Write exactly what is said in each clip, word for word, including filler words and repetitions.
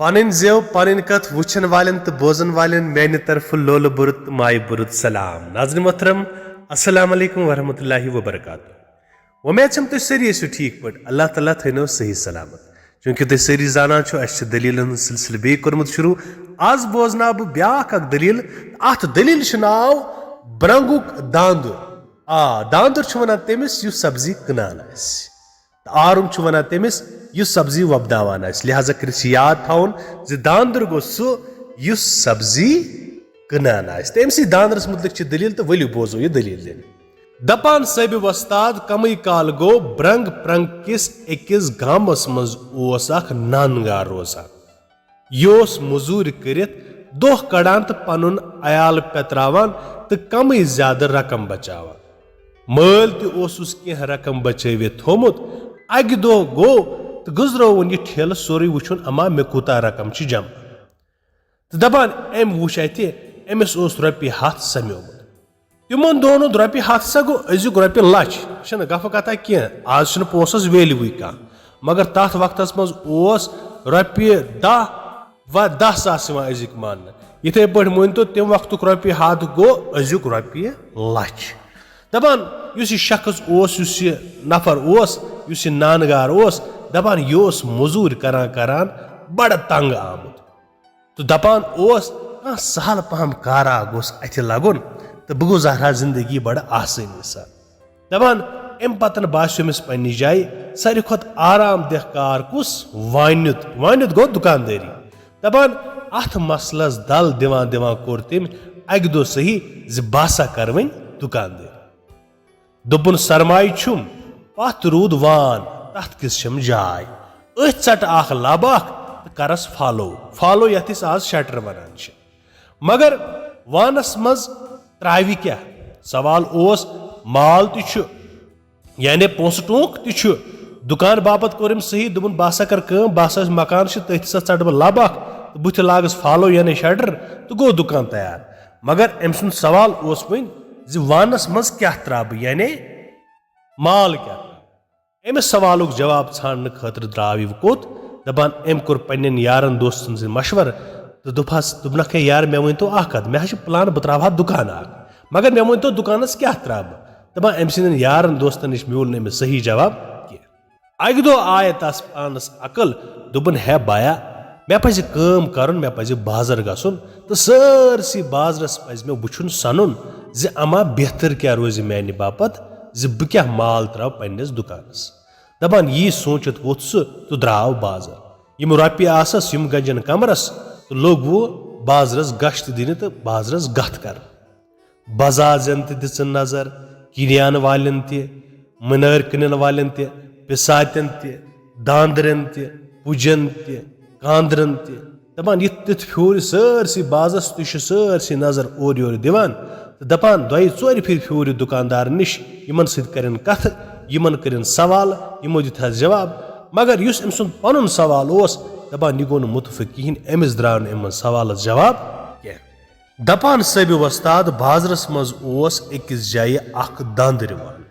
پنٕنۍ زیو، پنٕنۍ کتھ وٕچھن والٮ۪ن تہٕ بوزن والٮ۪ن میانہِ طرفہٕ لولہٕ بُرٕ تہٕ مایہِ بُرٕ سلام۔ ناظرین محترم، السلام علیکم ورحمۃ اللہ وبرکاتہ۔ وۄمید چھم تُہۍ سٲری ٲسِو ٹھیٖک پٲٹھۍ۔ اللہ تعالیٰ تھٲینو صحیح سلامت۔ چونکہ تُہۍ سٲری زانان چھِو، اسہِ چھِ دٔلیٖلن ہُنٛد سلسلہٕ بیٚیہِ کوٚرمُت شروع۔ آز بوزناو بہٕ بیٛاکھ اکھ دٔلیٖل۔ اتھ دٔلیٖل چھُ ناو برنگُک داندُر۔ آ، داندُر چھُ ونان تٔمِس یُس سبزی کٕنان آسہِ۔ تہٕ آرُم چھُ ونان تٔمِس یُس سبزی وۄپداوان آسہِ۔ لہذا کٔرِتھ چھِ یاد تھاوُن زِ داندُر گوٚو سُہ یُس سبزی کٕنان آسہِ۔ تہٕ أمۍ سٕے داندرس مُتعلق چھِ دٔلیٖل، تہٕ ؤلِو بوزو یہِ دٔلیٖل دِنہٕ۔ دپان صٲبِ وۄستاد، کمٕے کال گوٚو برنگ پرنگ کِس أکِس گامس منٛز اوس اکھ نانگار روزان۔ یہِ اوس مٔزوٗرۍ کٔرِتھ دۄہ کڑان تہٕ پنُن عیال پتراوان تہٕ کمٕے زیادٕ رقم بچاوان۔ مٲلۍ تہِ اوسُس کینٛہہ رقم بچٲوِتھ تھوٚومُت۔ اکہِ دۄہ گوٚو تہٕ گُزرووُن یہِ ٹھیلہٕ سورُے وٕچھُن اما مےٚ کوٗتاہ رقم چھِ جمع۔ تہٕ دپان أمۍ وٕچھ اتہِ أمِس اوس رۄپیہِ ہتھ سمیومُت۔ تِمن دۄہن ہُنٛد رۄپیہِ ہتھ سا گوٚو أزیُک رۄپیہِ لچھ۔ یہِ چھنہٕ گفہٕ کتھا کینٛہہ، آز چھُنہٕ پونٛسس ویلیوٕے کانٛہہ۔ مگر تتھ وقتس منٛز اوس رۄپیہِ دہ و دہ ساس یِوان أزِکۍ ماننہٕ۔ یِتھے پٲٹھۍ مٲنۍ تو، تمہِ وقتُک رۄپیہِ ہتھ گوٚو أزیُک رۄپیہِ لچھ۔ دپان، یُس یہِ شخص اوس، یُس یہِ نفر اوس، یُس یہِ نانگار اوس، دپان، یہِ اوس مٔزوٗرۍ کران کران بڑٕ تنگ آمُت۔ تہٕ دپان اوس، کانٛہہ سہل پہم کارا گوٚژھ اتھِ لگُن تہٕ بہٕ گُزارٕ ہا زندگی بڑٕ آسٲنی سان۔ دپان، امہِ پتن باسیو أمِس پننہِ جایہِ ساروی کھۄتہٕ آرام دہ کار کُس؟ وانیُت۔ وانیُت گوٚو دُکاندٲری۔ دپان، اتھ مسلس دل دِوان دِوان کوٚر تٔمۍ اکہِ دۄہ صحیح زِ بہٕ ہسا کرٕ وۄنۍ دُکاندٲری۔ دوٚپُن، سرمایہِ چھُم، پتھ روٗد وان، تتھ کِس چھم جاے۔ أتھۍ ژٹہٕ اکھ لب اکھ تہٕ کرس فالو۔ فالو یتھ أسۍ آز شٹر ونان چھِ۔ مگر وانس منٛز تراوِ کیٛاہ؟ سوال اوس، مال تہِ چھُ، یعنی پونٛسہٕ ٹونٛک تہِ چھُ۔ دُکان باپتھ کوٚر أمۍ صحیح، دوٚپُن، بہٕ ہسا کرٕ کٲم، بہٕ ہسا چھُس مکانس چھِ تٔتھۍ سا ژٹہٕ بہٕ لب اکھ تہٕ بُتھِ لاگس فالو یعنی شٹر تہٕ گوٚو دُکان تیار۔ مگر أمۍ سُنٛد سوال اوس وۄنۍ زِ وانس منٛز کیٛاہ ترٛاوٕ بہٕ، یعنی مال کیٛاہ ترٛاوٕ؟ أمِس سوالُک جواب ژھانڈنہٕ خٲطرٕ درٛاو یہِ کوٚت؟ دپان، أمۍ کوٚر پننٮ۪ن یارن دوستن سۭتۍ مشورٕ تہٕ دوٚپہس، دوٚپنکھ، ہے یار، مےٚ ؤنۍ تو اکھ کتھ، مےٚ حظ چھُ پلان، بہٕ ترٛاوٕ ہا دُکان اکھ، مگر مےٚ ؤنۍ تو دُکانس کیٛاہ ترٛاوٕ بہٕ؟ دپان، أمۍ سٕنٛدٮ۪ن یارن دوستن نِش میوٗل نہٕ أمِس صحیح جواب کینٛہہ۔ اکہِ دۄہ آیہِ تس پانس عقل، دوٚپُن، ہے بایا، مےٚ پزِ کٲم کرُن، مےٚ پزِ بازر گژھُن تہٕ سٲرسٕے بازرس پزِ مےٚ وُچھُن سنُن زِ اما بہتر کیٛاہ روزِ میانہِ باپتھ، زِ بہٕ کیٛاہ مال ترٛاوٕ پننِس دُکانس۔ دپان، یی سوٗنچِتھ ووٚتھ سُہ تہٕ درٛاو بازر۔ یِم رۄپیہِ آسس، یِم گنجن کمرس تہٕ لوٚگ وُ بازرس گشت دِنہِ تہٕ بازرس گتھ کرنہِ۔ بزازن تہِ دِژٕن نظر، کِریان والٮ۪ن تہِ، مُنٲرۍ کٕنن والٮ۪ن تہِ، پِساتٮ۪ن تہِ، داندرٮ۪ن تہِ، پُجن تہِ، کاندرن تہِ۔ دپان، یِتھ تِتھ پھیوٗرِ سٲرسٕے بازس، تُہۍ چھِو سٲرسٕے نظر اورٕ یورٕ دِوان تہٕ دپان، دۄیہِ ژورِ پھِرِ پھیوٗرِ دُکاندارن نِش، یِمن سۭتۍ کرن کتھٕ، یِمن کٔرِن سوال، یِمو دِتہس جواب۔ مگر یُس أمۍ سُنٛد پنُن سوال اوس، دپان، یہِ گوٚو نہٕ مُتفق کِہینۍ، أمِس درٛاو نہٕ أمۍ منٛز سوالس جواب کینٛہہ۔ دپان صٲبِ وۄستاد، بازرس منٛز اوس أکِس جایہِ اکھ داندٕرۍ وان۔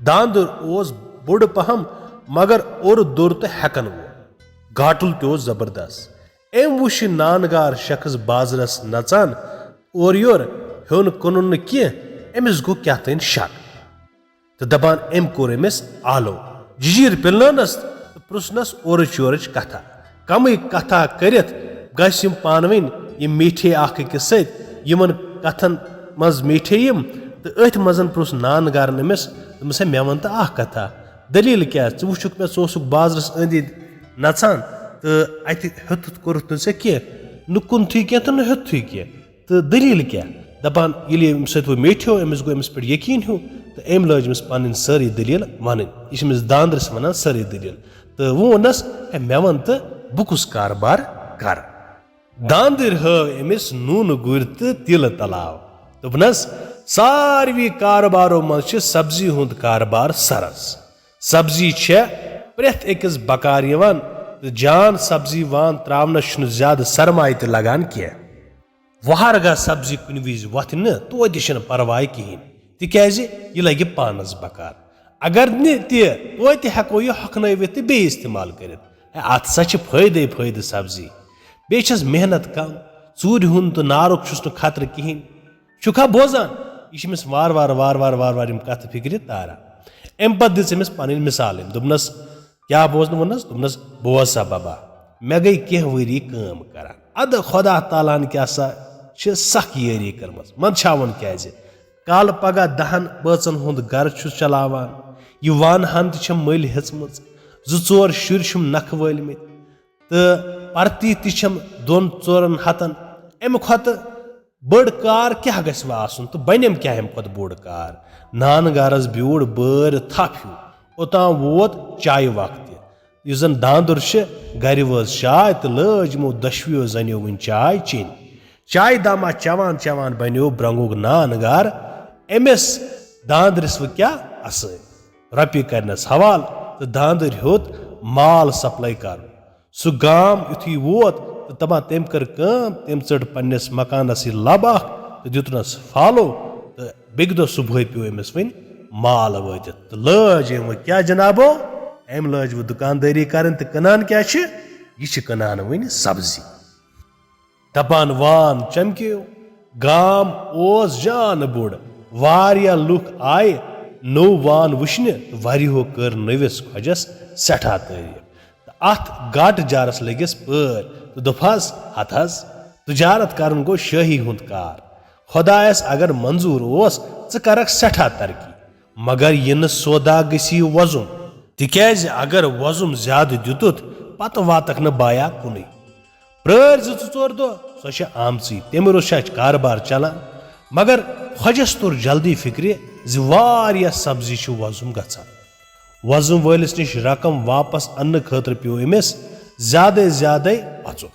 داندُر اوس بوٚڑ پہم، مگر اوٚر دوٚر تہٕ ہٮ۪کن وول۔ گاٹُل تہِ اوس زبردست۔ أمۍ وُچھ یہِ نانگار شخص بازرس نژان، اورٕ یور ہیوٚن کٕنُن نہٕ کینٛہہ، أمِس گوٚو کیٛاہ تام شک۔ تہٕ دپان، أمۍ کوٚر أمِس آلو۔ ججیٖر پِلنٲونس تہٕ پرژھنس اورٕچ یورٕچ کتھا۔ کمٕے کتھا کٔرِتھ گژھِ یِم پانہٕ ؤنۍ، یِم میٖٹھے اکھ أکِس سۭتۍ، یِمن کتھن منٛز میٖٹھے یِم۔ تہٕ أتھۍ منٛز پرژھ نان گارن أمِس، دوٚپمس، ہے، مےٚ وَن تہٕ اکھ کتھا، دٔلیٖل کیٛاہ؟ ژٕ وٕچھُکھ مےٚ، ژٕ اوسُکھ بازرس أنٛدۍ أنٛدۍ نژان تہٕ اتہِ ہیوٚتُتھ کوٚرُتھ نہٕ ژےٚ کینٛہہ، نہٕ کُنتھٕے کینٛہہ تہٕ نہٕ ہیوٚتتھٕے کینٛہہ۔ تہٕ دٔلیٖل کیٛاہ؟ دَپان، ییٚلہِ أمِس سۭتۍ وۄنۍ میٹھیو، أمِس گوٚو أمِس پٮ۪ٹھ یقیٖن ہیوٗ، تہٕ أمۍ لٲج أمِس پَنٕنۍ سٲرٕے دٔلیٖل وَنٕنۍ۔ یہِ چھِ أمِس داندرِس وَنان سٲرٕے دٔلیٖل۔ تہٕ وۄنۍ ووٚننَس، "ہے، مےٚ وَن تہٕ بہٕ کُس کاربار کَرٕ؟" داندٕرۍ ہٲو أمِس نوٗنہٕ گُرۍ تہٕ تیٖلہٕ تَلاو۔ دوٚپنَس، "ساروی کاربارو منٛز چھِ سبزی ہُنٛد کاربار سَرَس۔ سبزی چھےٚ پرٛٮ۪تھ أکِس بکار یِوان تہٕ جان سبزی وان ترٛاونَس چھُنہٕ زیادٕ سرمایہِ تہِ لگان کینٛہہ۔" وہرگاہ سبزی کُنہِ وِزِ وۄتھِ نہٕ، توتہِ چھِنہٕ پرواے کِہیٖنۍ، تِکیٛازِ یہِ لگہِ پانَس بکار۔ اگر نہٕ تہِ، توتہِ ہٮ۪کو یہِ ہۄکھنٲوِتھ تہٕ بیٚیہِ استعمال کٔرِتھ۔ ہے، اَتھ سا چھِ فٲیدَے فٲیدٕ سبزی۔ بیٚیہِ چھَس محنت کم، ژوٗرِ ہُنٛد تہٕ نارُک چھُس نہٕ خطرٕ کِہیٖنۍ۔ چھُکھا بوزان؟ یہِ چھِ أمِس وارٕ وارٕ، وارٕ وارٕ، وارٕ وارٕ یِم کَتھٕ فِکرِ تاران۔ اَمہِ پَتہٕ دِژ أمِس پَنٕنۍ مِثال أمۍ۔ دوٚپنَس، "کیٛاہ بوزنہٕ ووٚننَس؟" دوٚپنَس، "بوز سا بَبا، مےٚ گٔے کینٛہہ ؤری کٲم کَران۔ اَدٕ خۄدا تعالیٰ ہَن کیٛاہ سا چھِ سَخ یٲری کٔرمٕژ۔ منٛدچھاوُن کیٛازِ؟ کالہٕ پَگاہ دَہَن بٲژَن ہُنٛد گَرٕ چھُس چلاوان۔ یہِ وان ہَن تہِ چھَم مٔلۍ ہیٚژمٕژ۔ زٕ ژور شُرۍ چھِم نَکھٕ وٲلۍ مٕتۍ۔ تہٕ پرتی تہِ چھم دۄن ژورن ہتن۔ امہِ کھۄتہٕ بٔڑ کار کیٛاہ گژھِ وۄنۍ آسُن تہٕ بنیم کیٛاہ امہِ کھۄتہٕ بوٚڑ کار؟ نان گارس بیوٗٹھ بٲرۍ تھپھ ہیوٗ۔ اوٚتام ووت چایہِ وق تہِ۔ یُس زن داندُر چھِ، گرِ وٲژ چاے تہٕ لٲج یِمو دۄشوٕیو زنیو وٕنۍ چاے چیٚنۍ۔ چایہِ دما چٮ۪وان چٮ۪وان بنیو برٛونٛگُک نان گار۔ أمِس داندرِس وۄنۍ کیٛاہ اسٲمۍ؟ رۄپیہِ کرنس حوالہٕ تہٕ داندٕرۍ ہیوٚت مال سپلاے کرُن۔ سُہ گام یُتھُے ووت تہٕ دَپان تٔمۍ کٔر کٲم، تٔمۍ ژٔٹ پنٛنِس مکانَس یہِ لَب اَکھ تہٕ دیُتنَس فالو۔ تہٕ بیٚکہِ دۄہ صُبحٲے پیوٚو أمِس وۄنۍ مال وٲتِتھ تہٕ لٲج أمۍ وۄنۍ کیٛاہ جنابو؟ أمۍ لٲج وۄنۍ دُکاندٲری کَرٕنۍ تہٕ کٕنان کیٛاہ چھِ؟ یہِ چھِ کٕنان وۄنۍ سبزی۔ دَپان وان چمکیو، گام اوس جان بوٚڑ، واریاہ لُکھ آیہِ نوٚو وان وٕچھنہِ تہٕ واریاہو کٔر نٔوِس خۄجَس سٮ۪ٹھاہ تعریٖف۔ تہٕ اتھ گاٹہٕ جارس لٔگِس پٲرۍ تہٕ دوٚپہس، "ہتہٕ حظ، تجارت کرُن گوٚو شٲہی ہُنٛد کار۔ خۄدایس اگر منظوٗر اوس، ژٕ کرکھ سٮ۪ٹھاہ ترقی، مگر یہِ نہٕ سودا گژھی وۄزُم، تِکیازِ اگر وۄزُم زیادٕ دِتُتھ، پتہٕ واتکھ نہٕ بایا کُنُے۔" پرٛٲرۍ زٕ ژٕ ژور دۄہ، سۄ چھےٚ آمژٕے۔ تَمہِ روٚس چھِ اَتہِ کارٕبار چلان۔ مگر خۄجَس توٚر جلدی فِکرِ زِ واریاہ سبزی چھِ وۄزُم گژھان۔ وۄزُم وٲلِس نِش رقم واپس اننہٕ خٲطرٕ پیوٚو أمِس زیادَے زیادَے پَژُن۔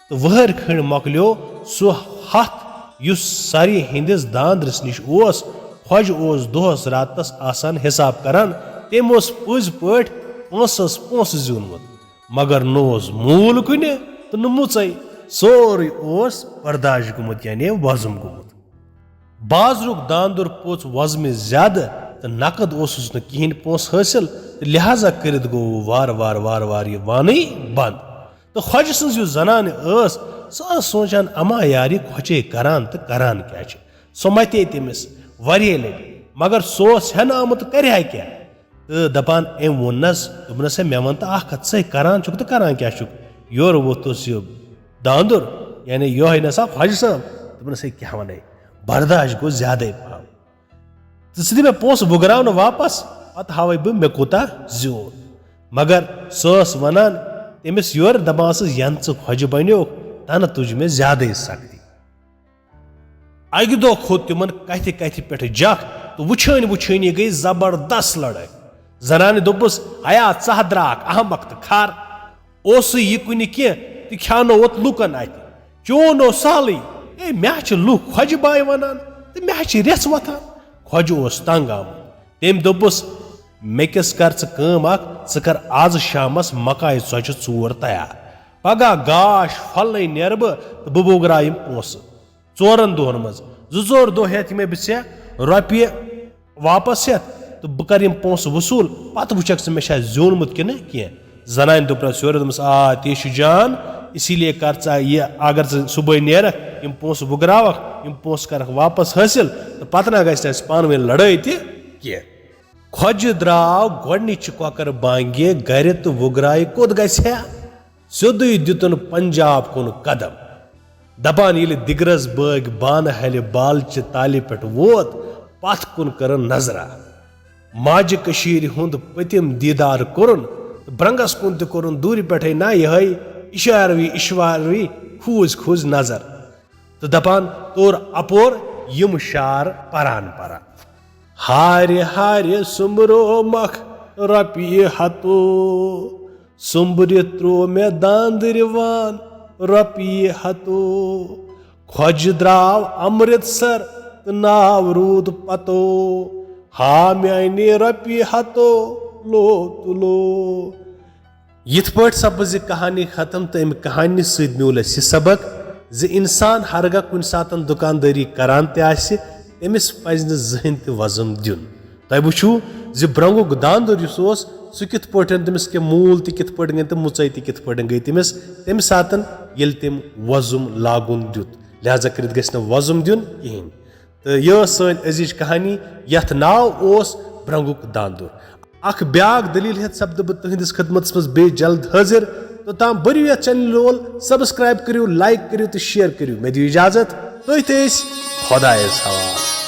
تہٕ وٕہٕرۍ کھٔنٛڈۍ مۄکلیو سُہ ہَتھ، یُس سَرِ ہِنٛدِس داندرِس نِش اوس۔ خۄجہِ اوس دۄہَس راتَس آسان حِساب کران۔ تٔمۍ اوس پٔزۍ پٲٹھۍ پونٛسَس پونٛسہٕ زیوٗنمُت۔ مگر نہ اوس موٗل کُنہِ تہٕ نہ مُژے۔ سورُے اوس برداش گوٚمُت، یعنی وۄزُم گوٚمُت۔ بازرُک داندُر پوٚژ وۄزمہِ زیادٕ تہٕ نقد اوسُس نہٕ کِہیٖنۍ پونٛسہٕ حٲصِل، تہٕ لہذا کٔرِتھ گوٚو وارٕ وارٕ، وارٕ وارٕ یہِ وانٕے بنٛد۔ تہٕ خۄجہِ سٕنٛز یُس زنانہِ ٲس، سۄ ٲس سونٛچان، "اما یارِ خۄجے کران تہٕ کران کیٛاہ چھِ؟" سۄ مَتے تٔمِس واریاہ لَٹہِ، مگر سُہ اوس ہٮ۪نہٕ آمُت، کرِ ہا کیٛاہ؟ تہٕ دَپان، أمۍ ووٚننَس، دوٚپنَس، "ہے، مےٚ وَن تہٕ اَکھ کَتھ، ژٕ ہے کَران چھُکھ تہٕ کَران کیٛاہ چھُکھ؟" یورٕ ووٚتھُس یہِ داندُر، یعنی یِہوٚے نہ سا خۄجہِ صٲب۔ دوٚپنَس، "ہے، کیٛاہ وَنَے، برداش گوٚو زیادَے پَہَم۔ ژٕ ژٕ دِ مےٚ پونٛسہٕ، بہٕ گراونہٕ واپَس، پَتہٕ ہاوَے بہٕ مےٚ کوٗتاہ زیوٗن۔" مگر سۄ ٲس وَنان تٔمِس یورٕ، دَپان ٲسٕس، "یَنہٕ ژٕ خۄجہِ بَنیوکھ، تَنہٕ تُج مےٚ زیادَے سختی۔" اکہِ دۄہ کھوٚت تِمن کتھِ کتھِ پٮ۪ٹھ جکھ تہٕ وُچھٲنۍ وُچھٲنی گٔے زبردست لڑٲے۔ زنانہِ دوٚپُس، "ہیا ژٕ ہا درٛاکھ احمق تہٕ کھر، اوسُے یہِ کُنہِ کینٛہہ تہٕ کھیانووُتھ لوٗکن اتھِ۔ چون اوس سہلٕے، ہے مےٚ ہا چھِ لوٗکھ خۄجہِ باے ونان تہٕ مےٚ ہا چھِ رٮ۪ژھ وۄتھان۔" خۄجہِ اوس تنگ آمُت۔ تٔمۍ دوٚپُس، "مےٚ کِس کر ژٕ کٲم اکھ، ژٕ کر از شامس مکایہِ ژۄچہِ ژور تیار۔ پگاہ گاش پھۄلنَے نیرٕ بہٕ تہٕ بہٕ بوگراو یِم پونٛسہٕ۔" ژورن دۄہن منٛز زٕ ژور دۄہ ہٮ۪تھ یِمے بہٕ ژےٚ رۄپیہِ واپس ہٮ۪تھ تہٕ بہٕ کرٕ یِم پونٛسہٕ وصوٗل، پتہٕ وٕچھکھ ژٕ مےٚ چھا زیوٗنمُت کِنہٕ کینٛہہ۔ زنانہِ دوٚپنس یورٕ، دوٚپمس، "آ، تی چھُ جان، اسی لیے کر ژٕ یہِ، اگر ژٕ صُبحٲے نیرکھ، یِم پونٛسہٕ بوگراوکھ، یِم پونٛسہٕ کرکھ واپس حٲصِل تہٕ پتہٕ نہ گژھِ نہٕ اَسہِ پانہٕ ؤنۍ لڑٲے تہِ کینٛہہ۔" خۄجہِ درٛاو گۄڈنِچہِ کۄکر بانگہِ گرِ تہٕ وُگرایہِ کوٚت گژھِ ہا؟ سیوٚدُے دِتُن پنجاب کُن قدم۔ دپان ییٚلہِ دِگرس بٲگۍ بانہٕ ہلہِ بالچہِ تالہِ پٮ۪ٹھ ووت، پتھ کُن کٔرٕن نظرا۔ ماجہِ کٔشیٖرِ ہُنٛد پٔتِم دیٖدار کوٚرُن تہٕ برنگس کُن تہِ کوٚرُن دوٗرِ پٮ۪ٹھے نا یِہوٚے اِشاروی اِشواروی کھوٗژۍ کھوٗژۍ نظر۔ تہٕ دپان توٚر اپور یِم شعر پران پران۔ ہارِ ہارِ سُمبرو مکھ رۄپیہِ ہتو، سُمبرِتھ ترٛوو مےٚ داندٕرۍ وان رۄپیہِ ہتو۔ خۄجہِ درٛاو امرتسر تہٕ ناو روٗد پتو، ہا میانہِ رۄپیہِ ہتو لو تہٕ لو۔ یِتھ پٲٹھۍ سپٕز یہِ کہانی ختم تہٕ امہِ کہانی سۭتۍ میوٗل اسہِ یہِ سبق زِ انسان ہرگاہ کُنہِ ساتن دُکاندٲری کران تہِ آسہِ، تٔمِس پزِ نہٕ زٕہٕنۍ تہِ وۄزُم دیُن۔ تۄہہِ وٕچھِو زِ برٛونٛگُک داندُر یُس اوس، سُہ کِتھ پٲٹھۍ، تٔمِس کیٛاہ موٗل تہِ کِتھ پٲٹھۍ گٔے تہٕ مُژے تہِ کِتھ پٲٹھۍ گٔے تٔمِس۔ تمہِ ساتن ییٚلہِ تٔمۍ وۄزُم لاگُن دیُت، لہذا کٔرِتھ گژھِ نہٕ وۄزُم دیُن کِہیٖنۍ۔ تہٕ یہِ ٲس سٲنۍ أزِچ کہانی، یَتھ ناو اوس برٛنٛگُک داندُر۔ اکھ بیاکھ دٔلیٖل ہٮ۪تھ سپدٕ بہٕ تُہٕنٛدِس خدمتس منٛز بیٚیہِ جلد حٲضِر۔ توٚتام بٔرِو یَتھ channel لول subscribe کٔرِو، like کٔرِو تہٕ share کٔرِو۔ مےٚ دِیِو اِجازت، تُہۍ تہِ ٲسۍ خۄدایَس حوالہٕ۔